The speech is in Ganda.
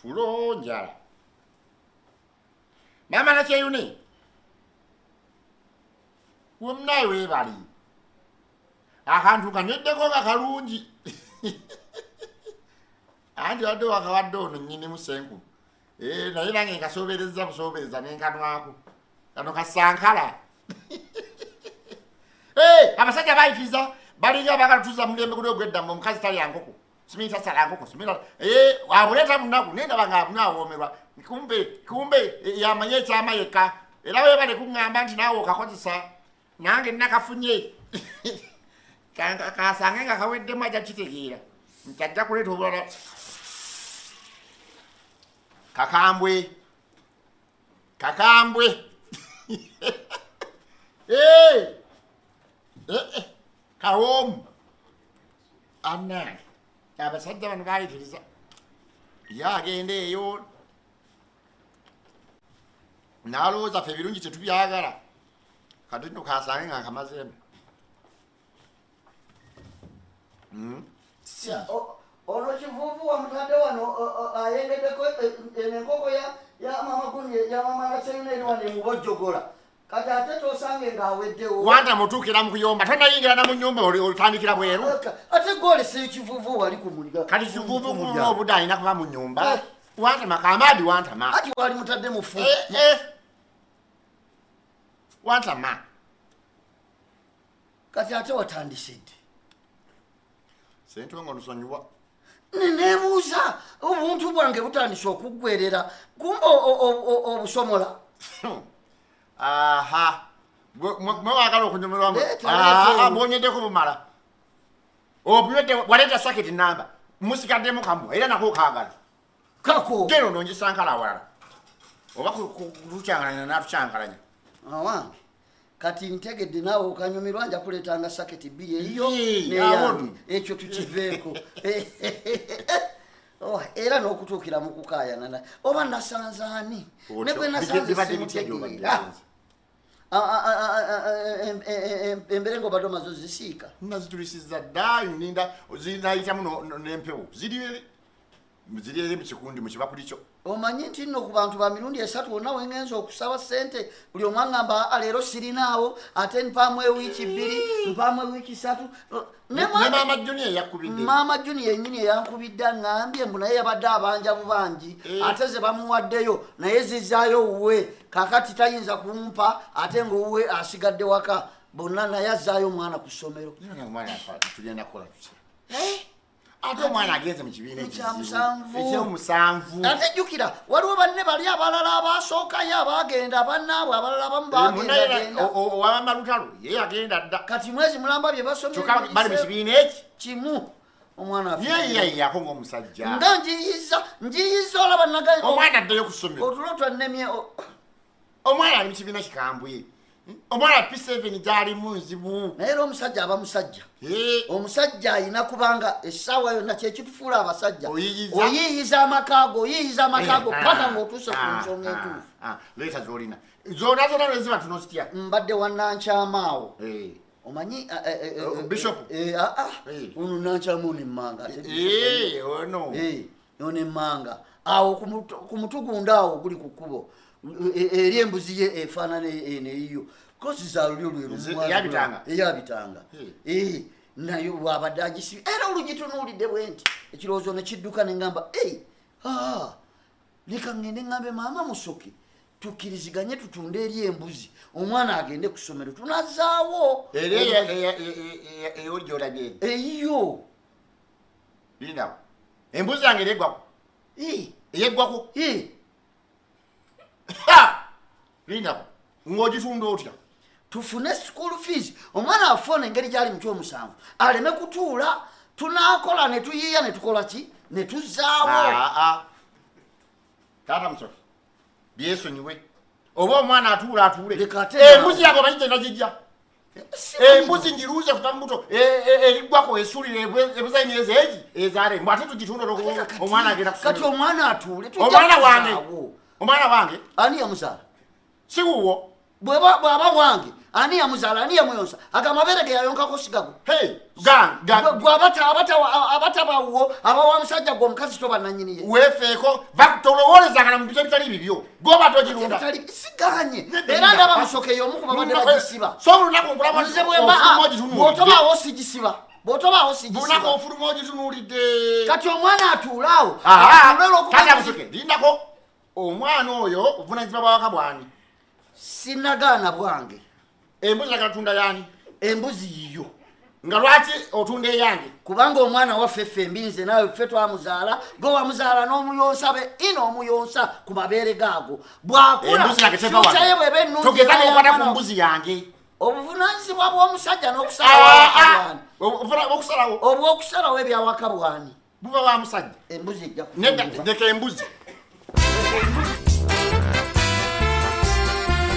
Tulo njala. Maama Nakyeyune. Womunaye weebali. Akantu kanyweddeko nga kalungi. Anti wadde wakawadde ono nnyinimu Ssenkulu. Eh, naye nange nkasooberezza busoobereza ne nkanwako. Kano kasankala. Eh, abasajja bayitiriza balinga baagala tuza mulembe guli ogw'edda mbu omukazi talya nkoko. Simanyi tasala nkoko, simanyi eh, abuleeta munaku naye ndaba nga abunywa awoomerwa. Kumbe, kumbe yamanyi ekyama yekka. Era weebale kuŋŋamba nti naawe okakozesa. Nange nakafunye. Kasange nga kaweddemu ajja kitegeera nti ajja kuleeta obulala. Kakambwe. Kakambwe. Eh! Eh, eh. Kawoomu. Annange abasajja bano bayitiriza. Ye agenda eyo n'alowooza ffe ebirungi tetubyagala. Kati nno kasange nga nkamazeemu. Si. Ono kivuuvu wamutadde wano ayengeddeko eno enkoko ya mama gundi ya mama Nakyeyune eri wano emubojjogola. Kati ate tosange ng'aweddewo. Wanta mutuukira mu kuyomba tonayingira na mu nnyumba otandikira bweru. Ate gwolesa ekivuuvu wali ku mulya. Kati kivuuvu kuluna obudde alina kuba mu nnyumba. Eh. Wantama kamaadi wantama. Ati wali mutadde mufu. Eh, eh. Wantama. Kati ate watandise ddi? Sentongo nsonyiwa. Neneebuuza obuntu bwange butandise okuggwerera kumba obusomola. Aha. Mwe wagala okunyumirwa mwe. Mwonyeddeko bumala. Obunywedde waleeta saketi namba. Musigaddemu kamu era nako kaagala. Kako. Genda onoonye sankala awalala. Oba kutukyankalanya n'atukyankalanya. Awange. Kati ntegedde naawe okanyumirwa nja kuleetanga saketi bbiri eyiyo neyange ekyo tukiveeko. Oh, era n'okutuukira mu kukaayana oba nasanze ani ne gwe nasanze simutegeera. Embere ng'obadde omaze ozisiika? Nazitulisiza dda ninda zinayitamu n'empewo ziri eri ziri eri mu kikundi mu kibakuli kyo. Omanyi nti nno ku bantu ba mirundi esatu wonna we ngenze okusaba ssente buli omu aŋŋamba leero sirinaawo ate mpaamu ewiiki bbiri mpaamu ewiiki ssatu. Ne Maama Junior eyakubidde. Maama Junior yennyini eyankubidde aŋŋambye mbu naye yabadde abanja bubanji eh. Ate ze bamuwaddeyo naye zizzaayo wuwe kaakati tayinza kumpa ate ng'owuwe asigadde waka bonna naye azzaayo omwana ku ssomero. Tugenda kukola tutya? Eh? Ate omwana agenze mu kibiina ekyomusanvu. Ate jjukira waliwo banne bali abalala abaasookayo abaagenda bannaabwe abalala abamu eh, bagendagenda. Owamama Lutalo ye yagenda dda. Kati mwezi mulamba bye basomye bali mu kibiina eki kimu. Omwana yeyayiyako ng'omusajja. Nga njiyiza njiyiza olaba naga omwana addayo ku ssomero. Otulo twannemye. Omwana ali mu kibiina kikambwe. Omwana P7 gyalimu nzibu. Naye era omusajja aba musajja. Omusajja alina kubanga essaawa yonna kyekitufuula abasajja. Oyiyiza amakaago, oyiyiza amakaago paka ng'otuuse ku nsonga entuufu. Leeta z'olina. Zonna zonna lwe ziba tunozitya. Mbadde wa Nankyama awo. Omanyi, Bishop. Ono Nankyama ono emmanga. Ono. Ono emmanga. Awo ku mutugunda awo guli ku kkubo. Eri embuzi ye efaanana eno eyiyo. Kozi za lulyo lwe lumu. Eyabitanga. Eyabitanga. Naye bw'abadde agisiba. Era olugitunuulidde bwe nti. Ekirowoozo ne kidduka ne ŋŋamba, leka ŋŋende ŋŋambe maama Musoke tukkiriziganye tutunde eri embuzi omwana agende ku ssomero tunazaawo. Eri eyo gy'olabye. Eyiyo. Lindawo. Embuzi yange ereggwako. Eyeggwako. Lindawo. Ng'ogitunda otya? Tufune school fees. Omwana waffe ono engeri gy'ali mu kyomusanvu aleme kutuula, tunaakola ne tuyiiya ne tukola ki? Ne tuzzaawo. Taata Musoke, byesonyiwe. Oba omwana atuula atuule. Leka ate Embuzi yange omanyi gye nagijja? Embuzi ngiruuze kuva mu buto, eriggwako esuulira ebuza emyezi egi ezaala embwa, ate tugitunda olw'okuba omwana agenda kusomera. Kati omwana atuule, tujja Omwana wange. kuzzaawo. Omwana wange. Ani yamuzaala? Si wuwo. Bw'aba wange, ani yamuzaala, ani yamuyonsa? Ago amabeere ge yayonkako sigago. Hey, gang, gang. Gwe abataba wo aba wa musajja, gwe omukazi toba nanyini ye. Weefeeko, tolowoolezanga na mu bintu ebitali bibyo, goba togirunda. Siganye. Nedda, Era nedda. ndaba musoke y'omu ku babadde bagisiba. So olunaku nkulaba Nze bwemba ofuluma ogitunuulidde. bw'otobaawo sigisiba, bw'otobaawo Lunaku sigisiba. ofuluma ogitunuulidde. Kati omwana atuule awo, Aha, atuule olw'okuba taata Musoke, lindako. Omwana oyo obuvunanyizibwa bwawaka bwani? Sinagaana, bwange. Embuzi agatunda yani? Embuzi yiyo. Nga lwaki otunda eyange? Kubanga omwana waffe ffembi, nze naawe, ffe twamuzaala. Gwe wamuzaala n'omuyonsa be ina omuyonsa ku mabeere gaago. Bwakula, Embuzi yange teva future ye bw'eba ennungi, togeza era n'okwata ku y'omwana- mbuzi yange. Obuvunaanyizibwa bw'omusajja n'okusalawo Ah, awaka ah, bwani? okusalawo Obw'okusalawo ebyawaka bwani? Buba wa musajja. Embuzi ejja Nedda, kutundibwa. leka embuzi. Embuzi.